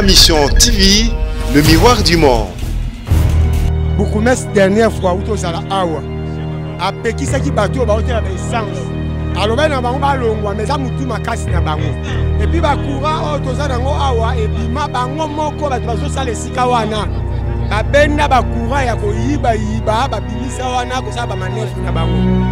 Ma Mission TV, le miroir du monde. Bourgmestre dernière fois où tozala awa apekisaki bato oyo baotela ba essence alobaki na bango balongwa ma eza motu makasi na bango epuis bacourant oyo toza nango awa ebima bango moko bato bazosala esika wana babenda bacourant ya koyibayiba babimisa wana kosala bamanevre na bango.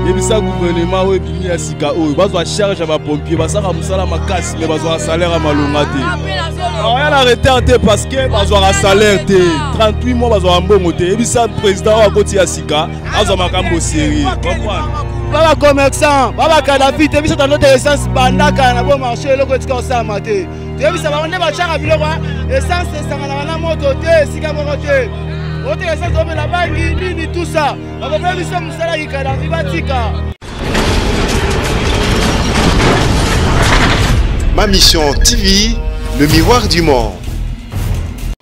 Yebisa gouvernement oyo ebimi ya sika oyo bazwa charge ya bapompier, basalaka mosala makasi me bazwaka salaire ya malonga te. Baoya na retard te parce que bazwaka salaire te, 38 mois bazwaka mbongo te. Yebisa président oyo akoti ya sika azwa makambo sérieux. Ba bacommerçant ba bakadafi te, biso tandota essence bandaka na bon marché, eloko etika kosalama te. Toyebisa bango nde batiaka biloko essence esanganaka na moto te, esika moko te. Oteka essence, omela bangi nini, tout ça bakopela biso mosala kikadafi batika. Ma Mission TV, le miroir du monde.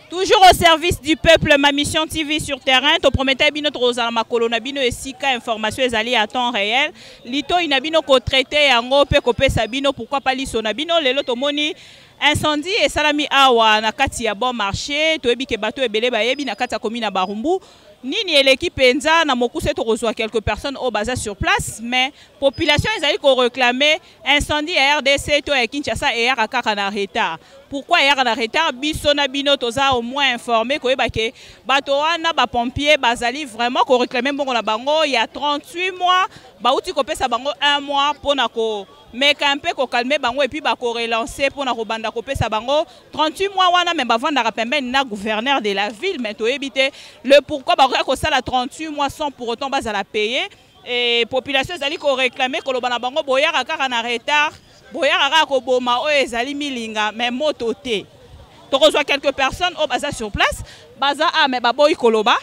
Toujours au service du peuple, Ma Mission TV sur terrain. Topromettait bino tozala makolo na bino esika information ezali à temps réel. Lito ina bino ko traiter yango pe ko pesa bino, pourquoi pas liso na bino. Lelo tomoni incendie esalami awa na kati ya bon marché, toyebi ke bato ebele bayebi na kati ya commune ya Barumbu. Nini eleki penza na mokuse, tokozwa quelques personnes oyo baza sur place, mais population ezali ko réclamer incendie ya RDC to ya Kinshasa eyaka kaka na retard. Pourquoi eyaka na retard? Biso na bino toza au moins informé koyeba ke bato wana ba pompier bazali vraiment ko réclamer mbongo na bango ya 38 mois, bauti kopesa bango 1 mois mpona ko meka mpe kokalme bango, et puis bako relancer mpona kobanda kopesa bango 38 mois wana. Me bavandaka pembeni na gouverneur de la ville, mais toyebi te le pourquoi bakoya kosala 38 mois sans pour autant bazala payer. Et population ezali koréclamer, koloba na bango boyaka kaka na retard, boyaka kaka koboma oyo ezali milinga mais moto te. Tokozwa quelques personnes oyo baza sur place, baza a mais baboyi koloba,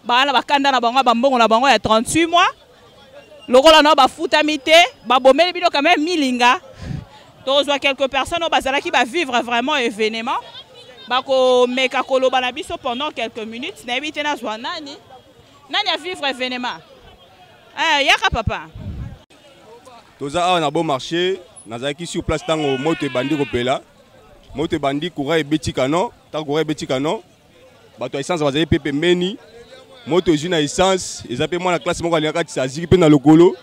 baa na bakanda na bango, bambongo na bango ya 38 mois lokola na bafutami te, babomeli bino quand même milinga. Tokozwa quelques personnes oyo bazalaki bavivre vraiment événement, bakomeka koloba na biso pendant quelques minutes. Nayebi te nazwa nani, nani avivre événement. Eh, yaka papa. Toza awa na bon marché, nazalaki sur place ntango moto ebandi kopela, moto ebandi, courant ebeti canon. Ntango courant ebeti canon, bato ya essence bazali mpe pembeni, moto ezwi na essence. Eza mpe mwana classe moko alingaka atisa, aziki mpe na lokolo,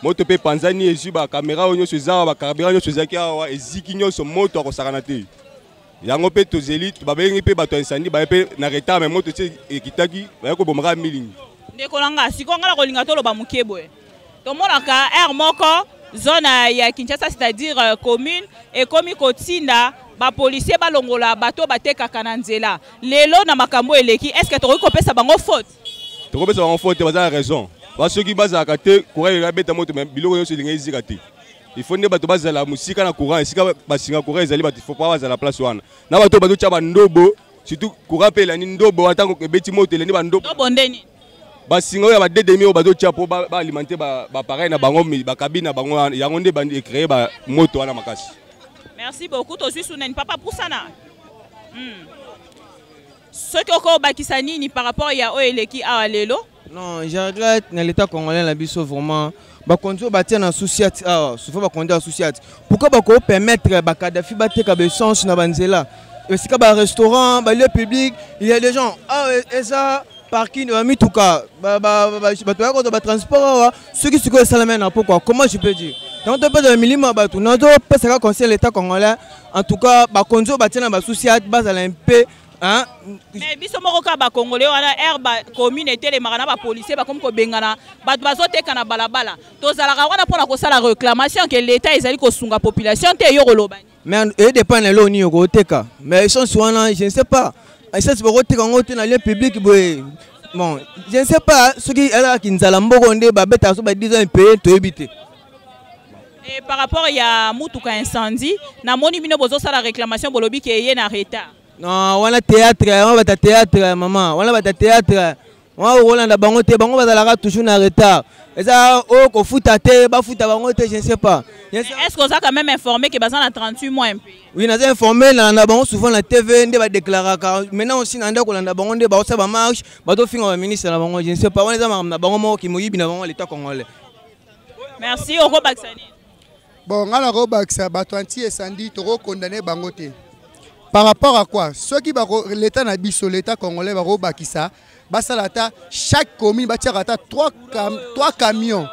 moto mpe epanzani, ezwi bacaméra oyo nyonso eza awa, bacarburant nyonso ezalaki awa eziki nyonso. Moto akosakana te. Yango mpe tozeli, babengi mpe bato ya incendie, baye mpe na retard, mais moto esi ekitaki, baye kobomaka milingi. Ndeko na nga, sikoyo nga na kolinga toloba moke boye. Tomonaka aire moko zone ya Kinshasa, c'est-à-dire commune ekomi kotinda bapolisier balongola bato batekaka na nzela. Lelo na makambo eleki, est ce que tokoki kopesa bango faute? Tokopesa bango faute, baza na raison. Soki bazalaka te, courant ebeta moto, mais biloko nyonso elingi ezika te. Il faut nde bato bazala mosika na courant, esika basinga courant ezali, bato il faut pas bazala place wana. Na bato bazotya bandobo, surtout courant mpe elandi ndobo wana, ntango ebeti moto elandi bandobo. Ndobo ndeni? Basinga oyo ya badedemi oyo bazotya mpo baalimenter baappareil na bango, bacabine na bango, yango nde ecréer bamoto wana makasi. Merci beaucoup. Tozwi sunani papa pusana. Soki okobakisa nini par rapport ya oyo eleki awa lelo? Non, je regrette na l'État congolais na biso vraiment. Bakonzi oyo batia na sous-ciat awa, souvent bakonzi ya sous-ciat, pourquoi bakopermettre bakadafi bateka baessence na banzela, esika barestaurant, balieu public? Il y a des gens awa, eza parking ya mituka, bato baya kozwa batransport awa. Soki sikoyo esalami na pokwa, comment je peux dire? Donc topesa milimo ya bato. Nazopesaka conseil, l'État congolais en tout cas, bakonzi oyo batia na basous-ciat bazala mpe. Hein? Mais biso moko kaka bacongolais wana, aire bacommune etelemaka na bapolisier, bakomi kobengana bato bazoteka na balabala. Tozalaka wana mpona kosala réclamation ke l'État ezali kosunga population te. Yo koloba nini? Mais edépend na eloko nini okoteka. Mais essence wana, je ne sais pas, essence bakoteka yango te na lieu public boye. Bon, je ne sais pas soki ezalaki nzala mboko nde babetaka so ba 10 ans epaye, toyebi te. Et par rapport ya mutuka incendie, namoni bino bozosala réclamation, bolobi ke eye na retard. Non, wana théâtre, wana bata théâtre, mama, wana bata théâtre wana. Okolanda bango te, bango bazalaka toujours na retard. Eza oyo kofuta te, bafuta bango te, je ne sais pas. Est ce que oza quand même informé ke baza na 38 mois impayé? Oui, naza informé, nalanda bango souvent na TV nde badéclaraka. Maintenant aussi nanda kolanda bango nde baosala bamarche, bazofinga baministre na bango. Je ne sais pas, wana eza makambo na bango moko, kimoyibi na bango, l'État congolais. Merci. Okobakisa nini? Bon, ngai nakobakisa, bato anti incendie tokokondane bango te. Par rapport à quoi? Soki bako l'état na biso, l'état congolais bakobakisa, basala ata chaque commune batiaka ata 3 cam, 3 camions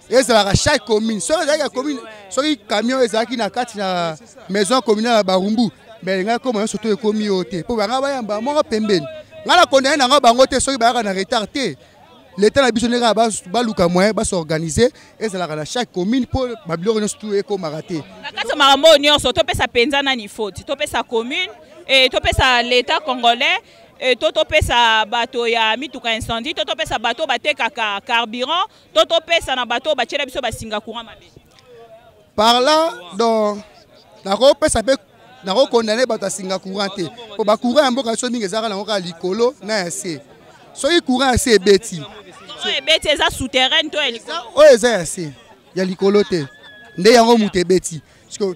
ezalaka chaque commune. Soki ezalaki ya commune, soki camion ezalaki na kati na maison communale ya Barumbu, mais ngai koma nyonso to ekomi yo te, mpo banga bayamba moko pembeni. Ngai na condamne nango bango te soki bayaka na retard te. L'état na biso ndenge baluka moyen basorganiser, ezalaka na chaque commune mpo babiloko nyonso tu ekomaka te. Na kati ya makambo oyo nyonso, topesa mpenza nani faute? Topesa commune e topesa l'état congolais e to topesa bato ya mituka incendie, to topesa bato batekaka carburant, to topesa na bato batiela biso basinga courant mabe? Par là, donc nakopesa mpe nakokondane bato ya singa courant te, mpo bacourant ya mboka biso mingi ezalaka nango kaka likolo na ya se. Soki courant ya se ebeti, oyo ebeti eza souterraine to ya likolo? Oyo eza ya se, ya likolo te, nde yango moto ebeti.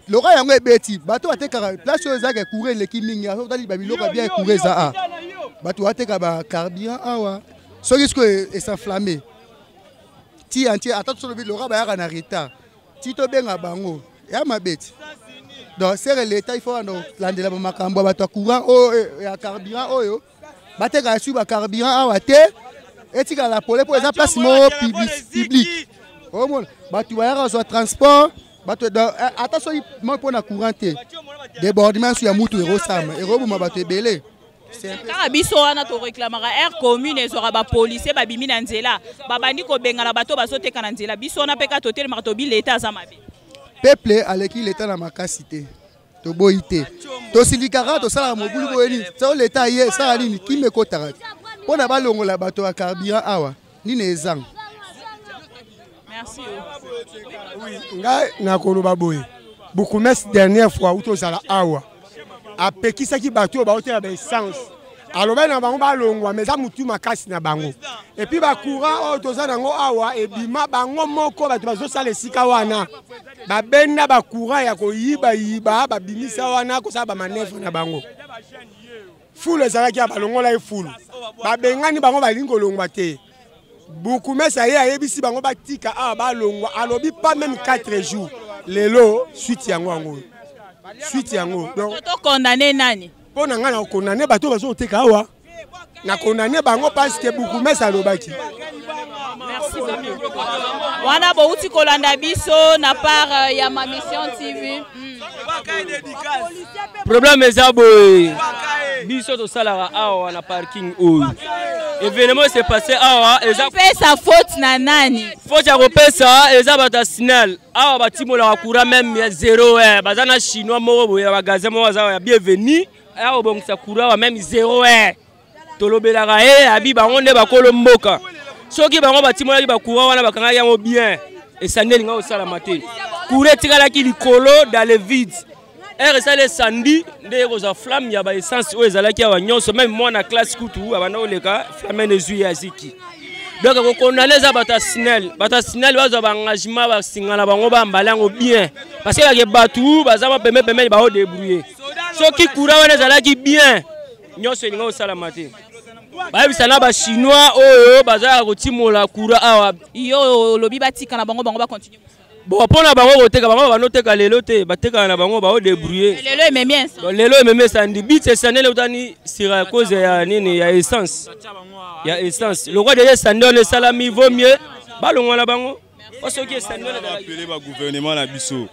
Loka yango ebeti, bato batekaka place oyo ezalaka courant eleki mingi. Otali babiloko ya bien, courant eza a bato bateka bacarburant awa. Soki sikoyo es'enflamme ti entier, ata tosolobi loka bayaka na retard, ti tobenga bango ya mabe ti. Donc sere l'état, il faut landela bamakambo ya bato ya courant oyo, ya carburant oyo batekaka su bacarburant awa te, etikala pole, mpo eza place moko publique. Omona bato bayaka kozwa transport, bato ata soki moko mpo na courant te, débordement su ya mutu ekosalama, ekoboma bato ebele. Kaka biso wana toreklamaka aire commune ezwaka bapolisier, babimi na nzela, babandi kobengana bato bazoteka na nzela. Biso wana mpe kaka totelemaka, tobi leta aza mabe. Peuple aleki leta na makasi te, toboyi te, tosilikaka, tosalaka mobulu boye nini. So leta ye esala nini? Kimbe ekotaka te mpo na balongola bato ya carburant awa, nini ezanga? Merci. Oui, ngai nakoloba boye, bourgmestre dernière fois uti ozala awa apekisaki bato oyo baotela baessence, alobaki na bango balongwa, mais eza motu makasi na bango. Et puis bacourant oyo toza nango awa ebima bango moko, bato bazosala esika wana babenda bacourant ya koyibayiba, babimisa wana kosala bamanœuvre na bango. Fulu ezalaki ya balongola ye fulu, babengani bango, balingi kolongwa te. Bourgmestre aye, ayebisi bango batika awa, balongwa. Alobi pas même 4 jours. Lelo suite yango, yango suite yango. Donc tokondane nani? Mpo na ngai, nakondane bato bazoteka awa, nakondane bango parce que bourgmestre alobaki. Merci beaucoup. Wana bouti kolanda biso na part ya Ma Mission TV. Problème eza boye, biso tosalaka awa na parking oyo. Événement s'est passé awa, eza pesa faute na nani? Faute ya kopesa eza bato ya SNEL awa, batimolaka courant même ya 0 heure. Baza na Chinois moko boye ya bagazin moko aza ya bienvenu aya kobongisa courant awa même 0 heure. Tolobelaka ye, abi bango nde bakolo mboka. Soki bango batimolaki bacourant wana, bakangaki yango bien, esandi elinga kosalama te. Courant etikalaki likolo dans le vide. Heure esali esandi nde ekozwa flamme ya baessence oyo ezalaki awa nyonso. Même mwana classe kutu abanda koleka, flamme ene ezwi ye, aziki. Donc kokondane eza bato ya SNEL. Bato ya SNEL bazwa baengagement, basinga na bango, bambala yango bien, parce que bake bato baza mwa pembe pembeni, baodébrouille. Soki courant wana ezalaki bien, nyonso elinga kosalama te. Bayebisa na bachinois oyo bazalaka kotimola courant awa. Yo olobi batika na bango, bango bacontinue. Bon, mpo na bango koteka, bango banoteka lelo te, batekaka na bango, baodébrouille. Lelo ememi essence. Lelo ememi esandi bit, esandi eutani sur à cause ya nini? Ya essence, ya essence. Lokwa deja esandi wana esalami, vaut mieux balongwa na bango, po soki esandi wana. Apele bagouvernement na biso,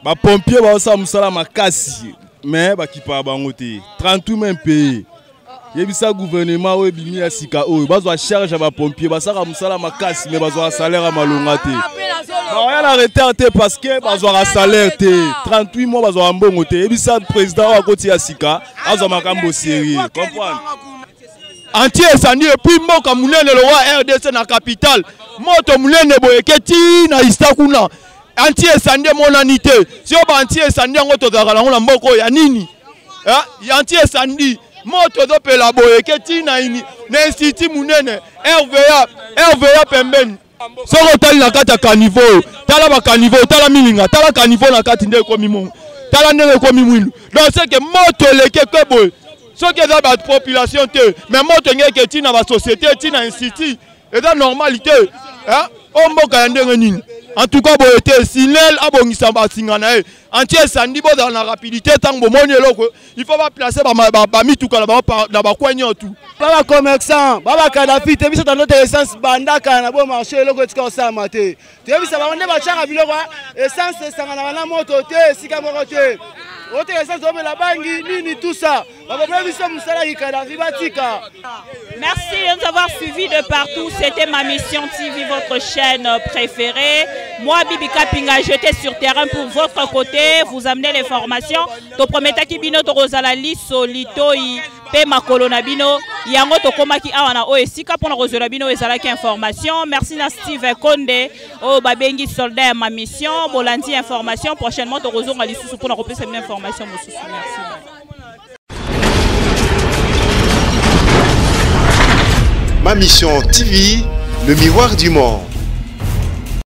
bapompier baosala mosala makasi, mais bakipaka bango te, 38 même pays. Yebisa gouvernement oyo ebimi ya sika oyo bazwa charge ya bapompier, basalaka mosala makasi, mais bazwaka salaire ya malonga te. Baoya na retard te parce que bazwaka salaire te, 38 mois bazwaka mbongo te. Yebisa président oyo akoti ya sika azwa makambo sérieux, comprendre. Anti esandi, et puis mboka monene lowa RDC, na capitale, moto monene boye eke ti na ista kuna, anti esandi emonani te. Sio ba anti esandi yango tozalaka nango na mboka oyo ya nini? Anti esandi, moto ezopela boye eke ti na institut monene RVA, RVA pembeni. Soki otali na kati ya caniveau oyo, tala bacaniveau, tala milinga, tala caniveau na kati nde ekomi mongo, tala ndenge ekomi mwindu. Donc c'est que moto eleki eke boye, soki eza bapopulation te, mais moto engeke ntina basociété, ntina institut, eza normal te. O mboka ya ndenge nini? En tout cas boye te, Sinel abongisa basinga na ye anti esandi, bozala na rapidité ntango bomoni eloko, il faut baplace bamituka na bacoin nyonso. Ba bacommerçant, ba bakadafi te, biso tando te essence bandaka na bo marché, eloko etika kosalama te. Toyebisa bango nde batiaka biloko essence esanganaka na moto te, esika moko te. Oteka essence, omela bangi nini, tout ça bakoboya biso mosala kikadafi batika. Merci de nous avoir suivis de partout. C'était ma mission TV, votre chaîne préférée. Moi, Bibi Kapinga, j'étais sur terrain pour votre côté, vous amener les formations. Toprometaki bino tokozala liso, litoi pe makolo na bino. Yango tokomaki awa na oyo esika mpona kozwela bino ezalaki information. Merci na Steve Konde oyo babengi soldat ya ma mission. Bolandi information, prochainement tokozonga lisusu mpona kopesa bino information mosusu. Merci. Ma Mission TV, le miroir du monde.